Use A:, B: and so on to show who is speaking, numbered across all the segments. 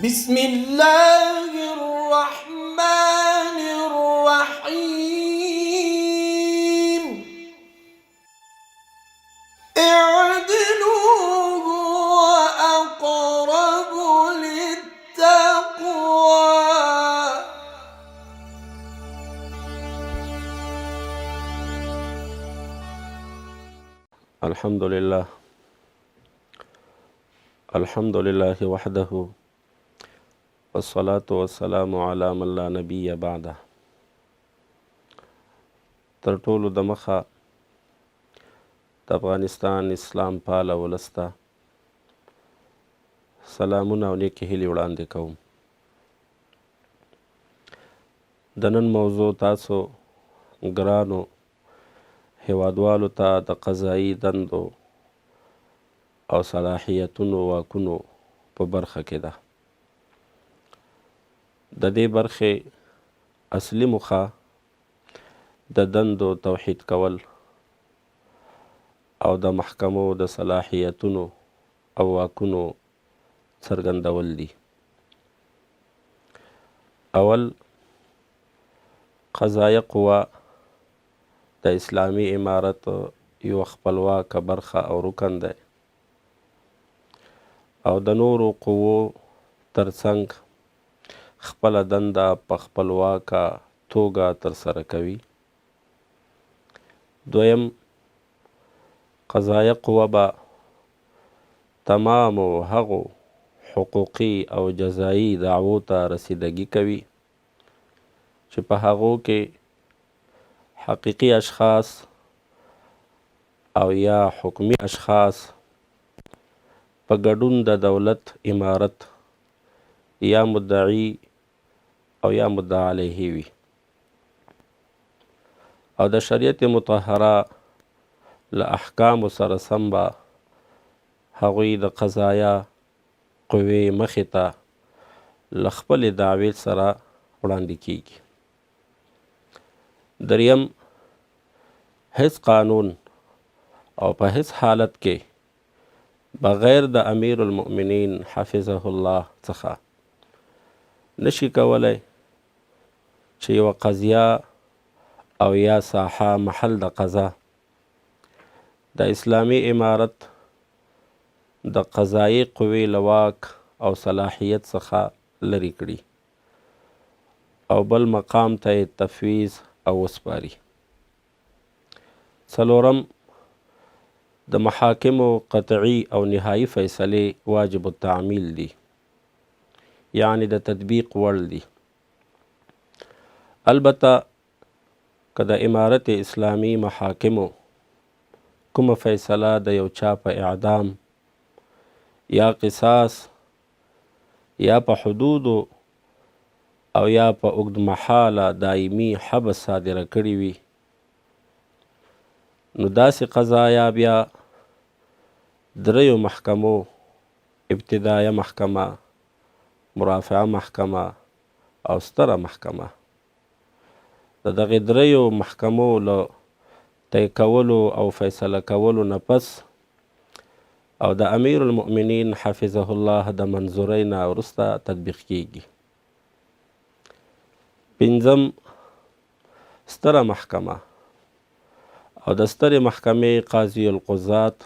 A: بسم الله الرحمن الرحيم. اعدلوا هو أقرب للتقوى.
B: الحمد لله، الحمد لله وحده، والصلاة والسلام على من لا نبي بعده. تر ټولو دمخه د افغانستان اسلام پاله ولس ته سلامونه او نیکې هیلې وړاندې کوم. د نن موضوع تاسو ګرانو هیوادوالو ته د قضایي دندو او صلاحیتونو واکونو په برخه کې ده. د دې برخې اصلي موخه د دندو توحید کول او د محکمو د صلاحیتونو او واکونو څرګندول دي. اول، قضایه قوه د اسلامي امارت یوه خپلواکه برخه او رکن دی او د نورو قوو ترڅنګ خپله دنده په خپلواکه توګه ترسره کوي. دویم، قضایه قوه به تمامو هغو حقوقي او جزایي دعوو ته رسیدګي کوي چې په هغو کې حقیقي اشخاص او یا حکمي اشخاص په ګډون د دولت امارت یا مدعي او یا مدعا علیه وي او د شریعت مطهره له احکامو سره سم به هغوی د قضایا قوې مخې ته له خپلې دعوې سره وړاندې کیږي. دریم، هیڅ قانون او په هیڅ حالت کې بغیر د امیر المؤمنین حفظه الله څخه نشي کولای چې یوه قضیه او یا ساحه محل د قضا د اسلامي امارت د قضایي قوې له واک او صلاحیت څخه لرې کړي او بل مقام ته یې تفویض او وسپاري. څلورم، د محاکمو قطعي او نهایي فیصلې واجب التعمیل دي، یعنې د تطبیق وړ دي. البته که د امارت اسلامي محاکمو کومه فیصله د یو چا په اعدام یا قصاص یا په حدودو او یا په اوږدمهاله دایمي حبس صادره کړې وي، نو داسې قضایا بیا دریو محکمو، ابتدایه محکمه، مرافعه محکمه او ستره محکمه، د دغې دریو محکمو له طی کولو او فیصله کولو نه پس او د امیر المؤمنین حفظه الله د منظورۍ نه وروسته تطبیق کیږي. پنځم، ستره محکمه او د سترې محکمې قاضي القضات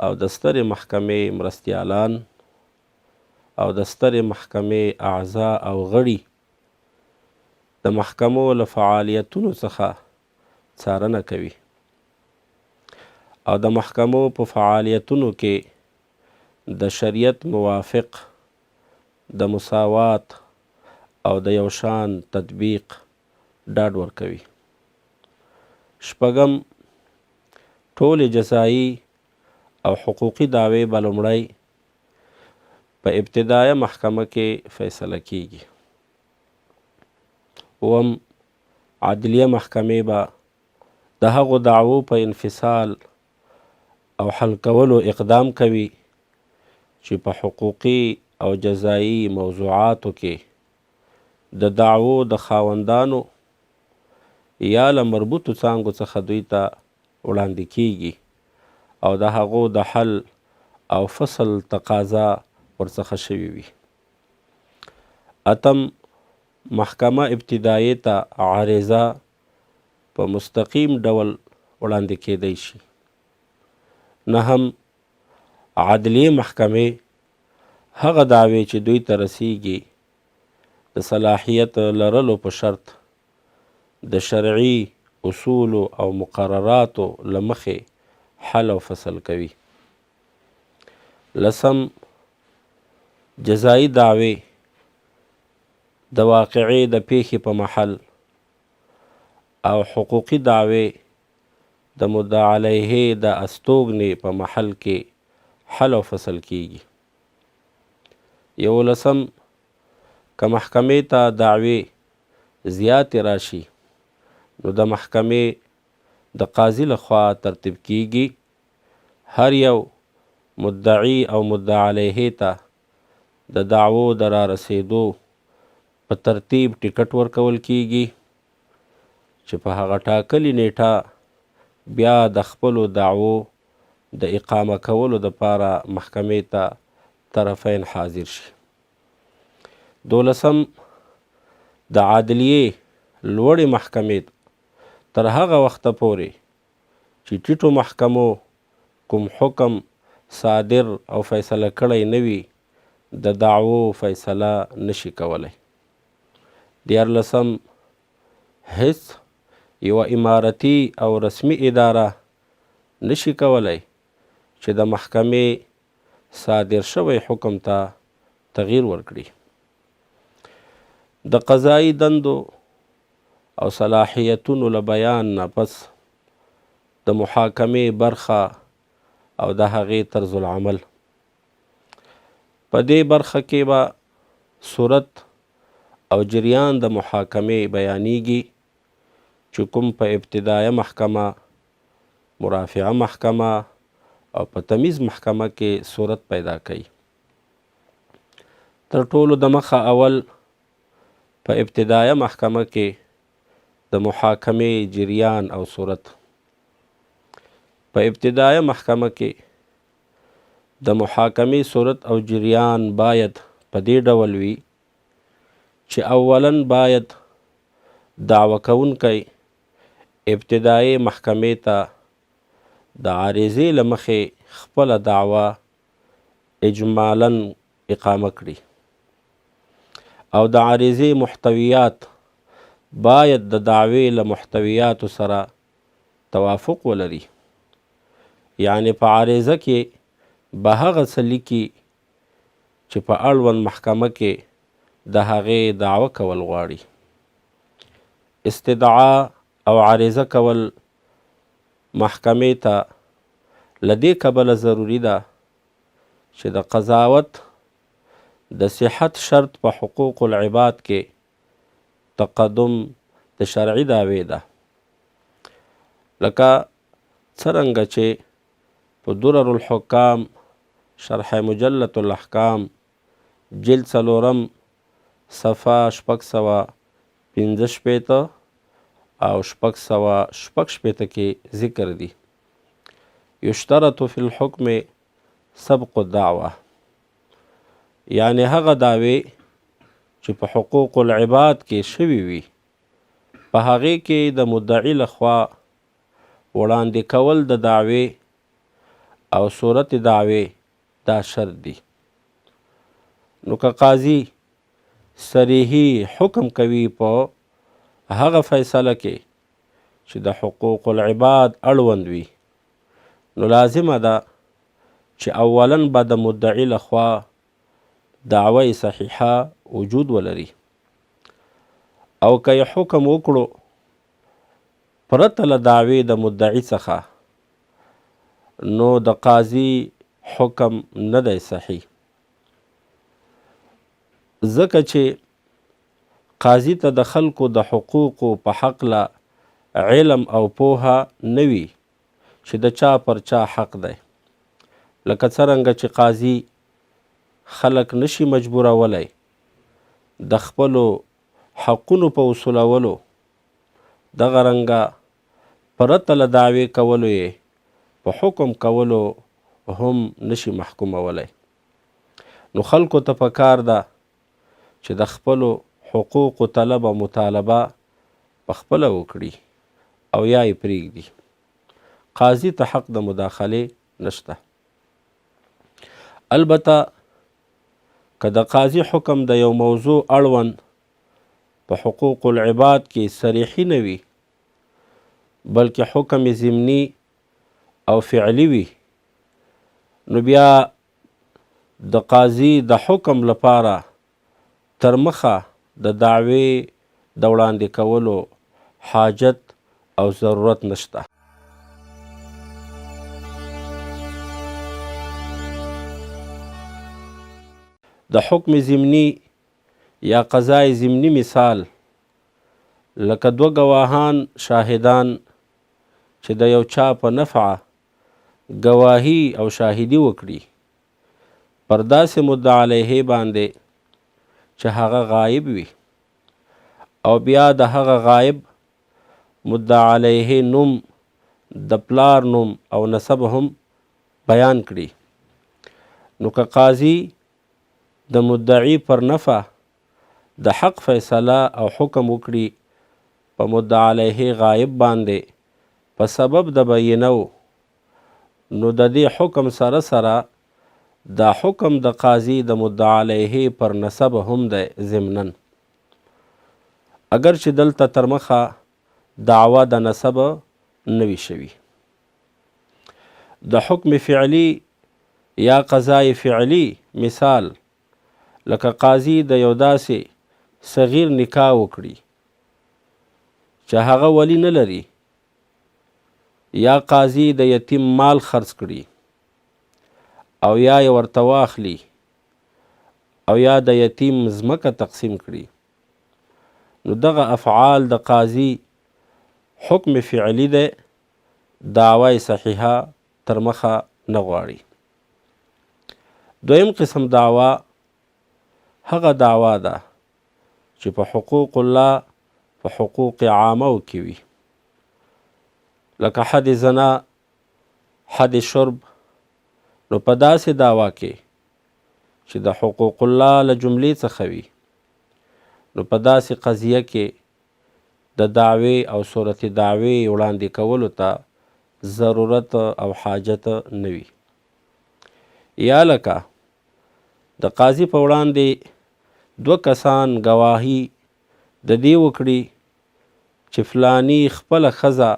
B: او د سترې محکمې مرستیالان او د سترې محکمې اعضا او غړي د محکمو له فعالیتونو څخه څارنه کوي او د محکمو په فعالیتونو کې د شریعت موافق د مساوات او د یوشان تطبیق ډاډ ورکوي. شپږم، ټولې جزایي او حقوقي دعوې به لومړی په ابتدایه محکمه کې فیصله کیږي. اووم، عدلیه محکمې به د هغو دعوو په انفصال او حل کولو اقدام کوي چې په حقوقي او جزایي موضوعاتو کې د دعوو د خاوندانو یا له مربوطو څانګو څخه دوی ته وړاندې کیږي او د هغو د حل او فصل تقاضا ورڅخه شوې وي. اتم، محکمه ابتدایې ته عریضه په مستقیم ډول وړاندې کېدای شي. نهم، عدلیې محکمې هغه دعوې چې دوی ته رسیږي د صلاحیت لرلو په شرط د شرعي اصولو او مقرراتو له مخې حل او فصل کوي. لسم، جزایي دعوې د واقعې د پیښې په محل او حقوقي دعوې د مدعا علیه د استوګنې په محل کې حل او فصل کیږي. یولسم، که محکمې ته دعوې زیاتې راشي نو د محکمې د قاضي له خوا ترتیب کیږي، هر یو مدعي او مدعا علیه ته د دعوو د را رسیدو په ترتیب ټکټ ورکول کیږي چې په هغه ټاکلي نیټه بیا د خپلو دعوو د اقامه کولو دپاره محکمې ته طرفین حاضر شي. دولسم، د عدلیې لوړې محکمې تر هغه وخته پورې چې ټیټو محکمو کوم حکم صادر او فیصله کړی نه وي د دعوو فیصله نشي کولی. دیارلسم، هیڅ یوه امارتي او رسمي اداره نشي کولی چې د محکمې صادر شوی حکم ته تغییر ورکړي. د قضایي دندو او صلاحیتونو له بیان نه پس د محاکمې برخه او د هغې طرز العمل. په دې برخه کې به صورت او جریان د محاکمې بیانیږي چې کوم په ابتدایه محکمه، مرافعه محکمه او په تمیز محکمه کې صورت پیدا کوي. تر ټولو دمخه اول په ابتدایه محکمه کې د محاکمې جریان او صورت. په ابتدایه محکمه کې د محاکمې صورت او جریان باید په دې ډول وي چې اولا باید دعوه کوونکی ابتدایي محکمې ته د عریضې له مخې خپله دعوه اجمالاً اقامه کړي او د عریضې محتویات باید د دعوې له محتویاتو سره توافق ولري، یعنې په عریضه کې به هغه څه لیکي چې په اړوند محکمه کې د هغې دعوه کول غواړي. استدعا او عریضه کول محکمې ته له دې کبله ضروري ده چې د قضاوت د صحت شرط په حقوق العباد کې تقدم د شرعي دعوې ده، لکه څرنګه چې په درر الحکام شرح مجلة الاحکام جلد 4 صفحه 665 او 666 کې ذکر دي. یشترط فی الحکم سبق الدعوه، یعنې هغه دعوې چې په حقوق العباد کې شوي وي په هغې کې د مدعي لخوا وړاندې کول د دعوې او صورت دعوې دا شرط دي. نو که قاضي صریحي حکم کوي په هغه فیصله کې چې د حقوق العباد اړوند وي نو لازمه ده چې اولا به د مدعي لخوا دعوه صحیحه وجود ولري، او که یې حکم وکړو پرته له دعوې د مدعي څخه نو د قاضي حکم نه دی صحیح، ځکه چې قاضي ته د خلکو د حقوقو په حقله علم او پوهه نه وي چې د چا پر چا حق دی، لکه څرنګه چې قاضي خلک نشي مجبورولی د خپلو حقونو په وصولولو، دغه رنګه پرته له دعوې کولو یې په حکم کولو هم نشي محکومولی. نو خلکو ته پکار ده چې د خپلو حقوقو طلب او مطالبه په خپله وکړي او یا یې پرېږدي. قاضي ته حق د مداخلې نشته. البته که د قاضي حکم د یو موضوع اړوند په حقوق العباد کې صریحي نه وي، بلکې حکم یې ضمني او فعلي وي، نو بیا د قاضي د حکم لپاره تر مخه د دعوې د وړاندې کولو حاجت او ضرورت نشته. د حکم ضمني یا قضای ضمني مثال لکه دوه ګواهان شاهدان چې د یو چا په نفعه ګواهي او شاهدي وکړي پر داسې مدعا علیه باندې چې هغه غایب وي او بیا د هغه غایب مدعا علیه نوم، د پلار نوم او نسب هم بیان کړي، نو که قاضي د مدعي پر نفع د حق فیصله او حکم وکړي په مدعا علیه غایب باندې په سبب د بینو، نو د دې حکم سره سره دا حکم د قاضي د مدعا علیه پر نسب هم دی ضمناً، اګر چې دلته تر مخه دعوه د نسب نه وي شوي. د حکم فعلی یا قضای فعلی مثال لکه قاضي د یو داسې صغیر نکاح وکړي چې هغه ولی نه لري، یا قاضي د یتیم مال خرڅ کړي او یا یې ورته واخلي او یا د یتیم ځمکه تقسیم کړي، نو دغه افعال د قاضي حکم فعلی دی، دعوی صحیحه تر مخه نه غواړي. دویم قسم دعوا هغه دعوا ده چې په حقوق الله په حقوق عامه کې وي، لکه حد زنا، حد شرب. نو په داسې دعوا کې چې د حقوق الله له جملې څخه وي، نو په داسې قضیه کې د دعوې او صورت دعوې وړاندې کولو ته ضرورت او حاجت نه وي. یا لکه د قاضي په وړاندې دوه کسان ګواهي د دې وکړي چې فلانی خپله ښځه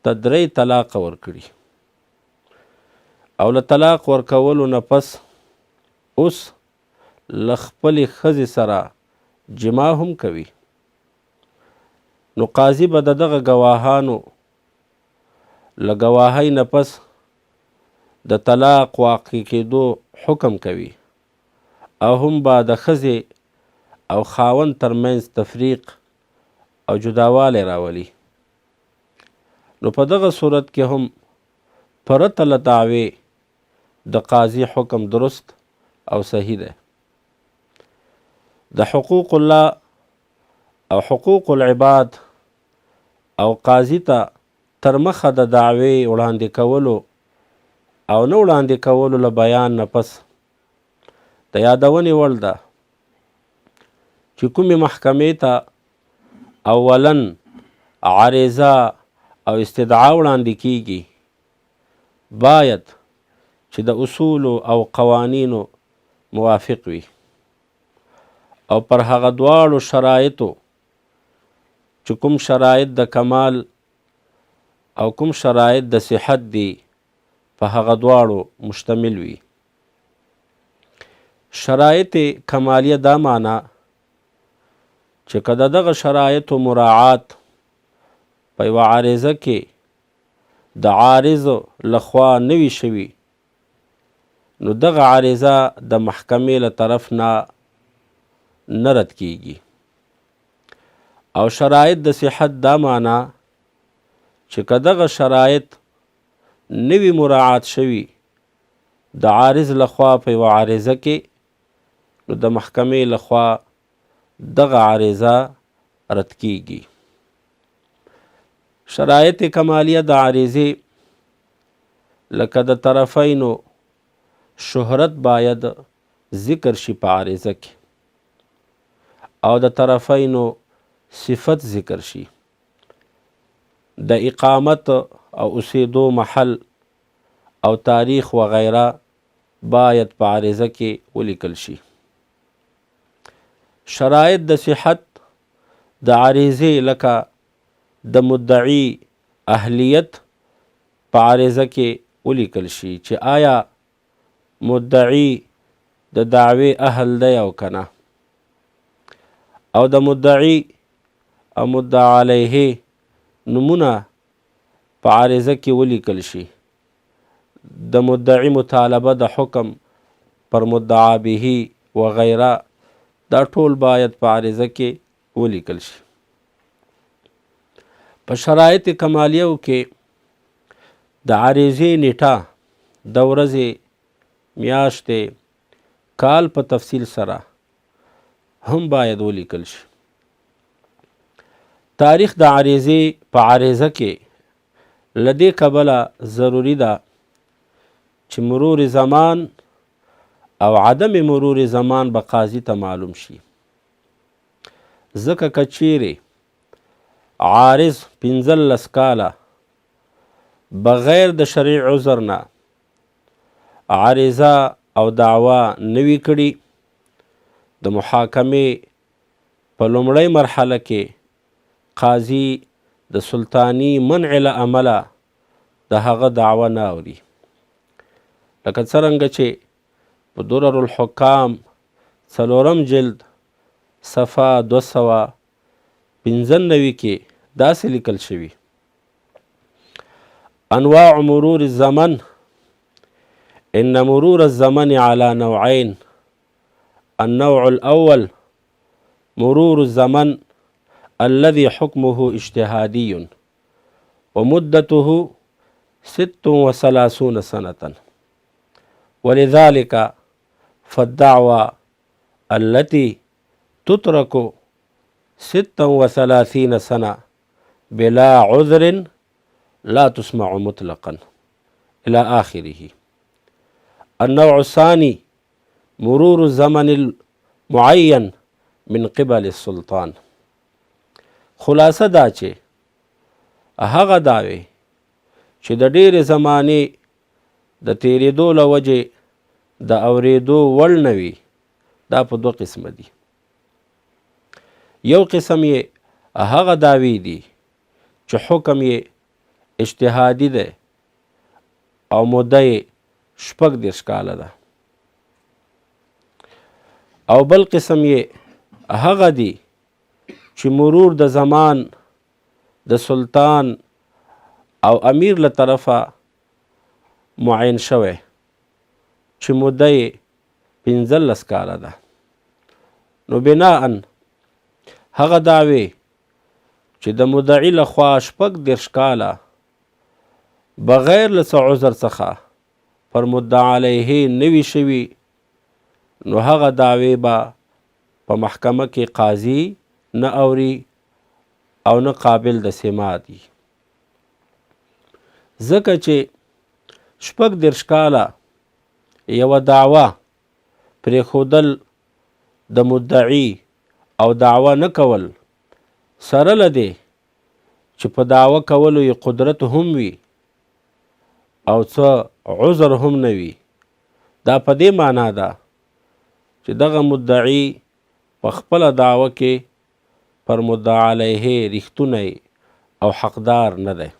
B: ته 3 طلاقه ورکړي او له طلاق ورکولو نه پس اوس له خپلې ښځې سره جما هم کوي، نو قاضي به د دغه ګواهانو له ګواهۍ نه پس د طلاق واقع کېدو حکم کوي او هم به د ښځې او خاوند ترمنځ تفریق او جداوالی راولي. نو په دغه صورت کې هم پرته له دعوې د قاضي حکم درست او صحیح دی. د حقوق الله او حقوق العباد او قاضي ته تر مخه د دعوې وړاندې کولو او نه وړاندې کولو له بیان نه پس د یادونې وړ ده چې کومې محکمې ته اولا عریضه او استدعا وړاندې کیږي، باید چې د اصولو او قوانینو موافق وي او پر هغه دواړو شرایطو چې کوم شرایط د کمال او کوم شرایط د صحت دي په هغه دواړو مشتمل وي. شرایط کمالیه دا معنا چې که د دغه شرایطو مراعات په یوه عارضه کې د عارض لخوا نه وي شوي، نو دغه عارضه د محکمې له طرف نه نه رد کیږي. او شرایط د صحت دا معنا چې که دغه شرایط نه وي مراعات شوي د عارض لخوا په یوه عارضه کې، نو د محکمې لخوا دغه عارضه رد کیږي. شرایط کمالیه د عارضې لکه د طرفینو شهرت باید ذکر شي په عارضه کې، او د طرفینو صفت ذکر شي، د اقامت او اوسېدو محل او تاریخ وغیره باید په عریضه کې ولیکل شي. شرایط د صحت د عریضې لکه د مدعي اهلیت په عریضه کې ولیکل شي چې آیا مدعي د دعوې اهل دی او که نه، او د مدعي او مدعا علیه نومونه په عریضه کې ولیکل شي. د مدعي مطالبه د حکم پر مدعا به وغیره دا ټول باید په عریضه کې ولیکل شي. په شرایط کمالیو کې د عریضې نیټه د ورځې، میاشتې، کال په تفصیل سره هم باید ولیکل شي. تاریخ د عریضې په عریضه کې له دې کبله ضروري ده چې مرور زمان او عدم مرور زمان به قاضي ته معلوم شي، ځکه که چیرې عارض 15 کاله بغیر د شرعي عذر نه عریضه او دعوا نه وي کړي، د محاکمې په لومړۍ مرحله کې قاضي د سلطاني منع له امله د هغه دعوه نه اوري، لکه څرنګه چې په درر الحکام 4 جلد صفحه 295 کې داسې لیکل شوي: انواع مرور الزمن، ان مرور الزمن على نوعين، النوع الأول مرور الزمن الذي حكمه اجتهادي ومدته 36 سنة، ولذلك فالدعوى التي تترك 36 سنة بلا عذر لا تسمع مطلقا إلى آخره. النوع الثاني مرور الزمن المعين من قبل السلطان. خلاصه دا چې هغه دعوې چې د ډېرې زمانې د تېرېدو له وجې د اورېدو وړ نه وي، دا په دوه قسمه دي. یو قسم یې هغه دعوې دي چې حکم یې اجتهادي دی او موده یې 36 کاله ده، او بل قسم یې هغه دي چې مرور د زمان د سلطان او امیر له طرفه معین شوی چې موده یې 15 کاله ده. نو بناءً هغه دعوې چې د مدعي له خوا 36 کاله بغیر له څه عذر څخه پر مدعا علیه نه وي شوي، نو هغه دعوې به په محکمه کې قاضي نه اوري او نه قابل د سماع دي، ځکه چې 36 کاله یوه دعوه پرېښودل د مدعي او دعوه نه کول سره له دې چې په دعوه کولو یې قدرت هم وي او څه عذر هم نه وي، دا په دې معنا ده چې دغه مدعي په خپله دعوه کې پر مدعا علیه رښتونی او حقدار نه دی.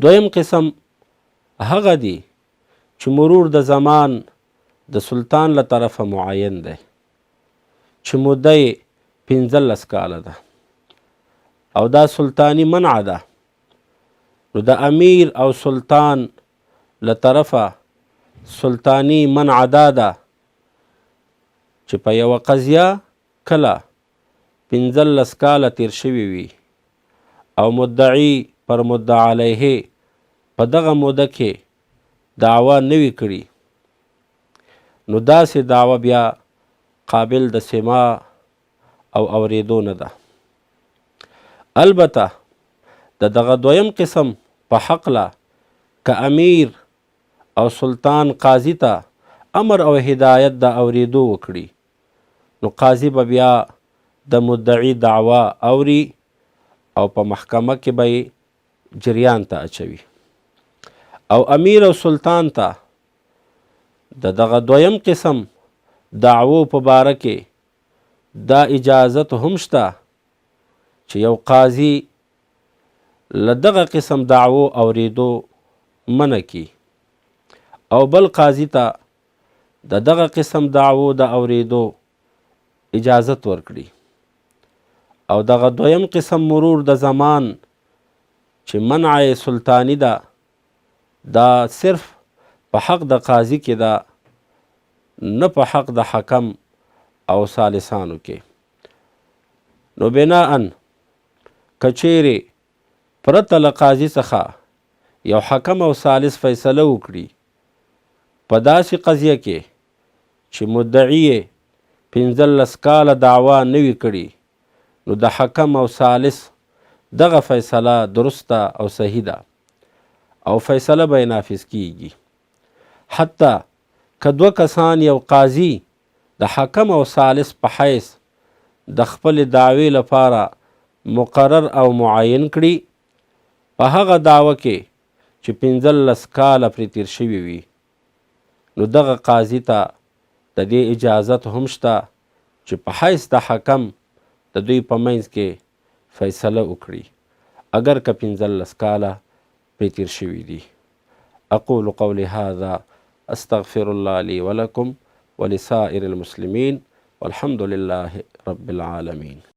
B: دویم قسم هغه دی چې مرور د زمان د سلطان له طرفه معین دی چې موده یې 15 کاله ده او دا سلطاني منع ده، نو د امیر او سلطان له طرفه سلطاني منع دا ده چې په یوه قضیه کله 15 کاله تیر شوي وي او مدعي پر مدعا علیه په دغه موده کې دعوه نه وي کړي، نو داسې دعوه بیا قابل د سماع او اورېدو نه ده. البته د دغه دویم قسم په حقله که امیر او سلطان قاضي ته امر او هدایت د اورېدو وکړي، نو قاضي به بیا د مدعي دعوا اوري او په محکمه کې به یې جریان ته اچوي. او امیر او سلطان ته د دغه دویم قسم دعوو په باره کې دا اجازت هم شته چې یو قاضي له دغه قسم دعوو اوریدو منع کړي او بل قاضي ته د دغه قسم دعوو د اوریدو اجازت ورکړي. او دغه دویم قسم مرور د زمان چې منع سلطانی ده، دا صرف په حق د قاضي کې ده، نه په حق د حکم او ثالثانو کې. نو بناءً که چیرې پرته له قاضي څخه یو حکم او ثالث فیصله وکړي په داسې قضیه کې چې مدعي یې 15 کاله دعوا نه وي کړي، نو د حکم او ثالث دغه فیصله درسته او صحیح ده او فیصله به یې نافذ کیږي. حتی که دوه کسان یو قاضي د حکم او ثالث په حیث د خپلې دعوې لپاره مقرر او معین کړي، په هغه دعوه کې چې 15 کاله پرې تیر شوي وي، نو دغه قاضي ته د دې اجازت هم شته چې په حیث د حکم د دوی په منځ کې فیصله وکړي، اګر که 15 کاله پرې تیر شوي دي. اقول قولي هذا استغفر الله لي ولكم ولسائر المسلمين والحمد لله رب العالمين.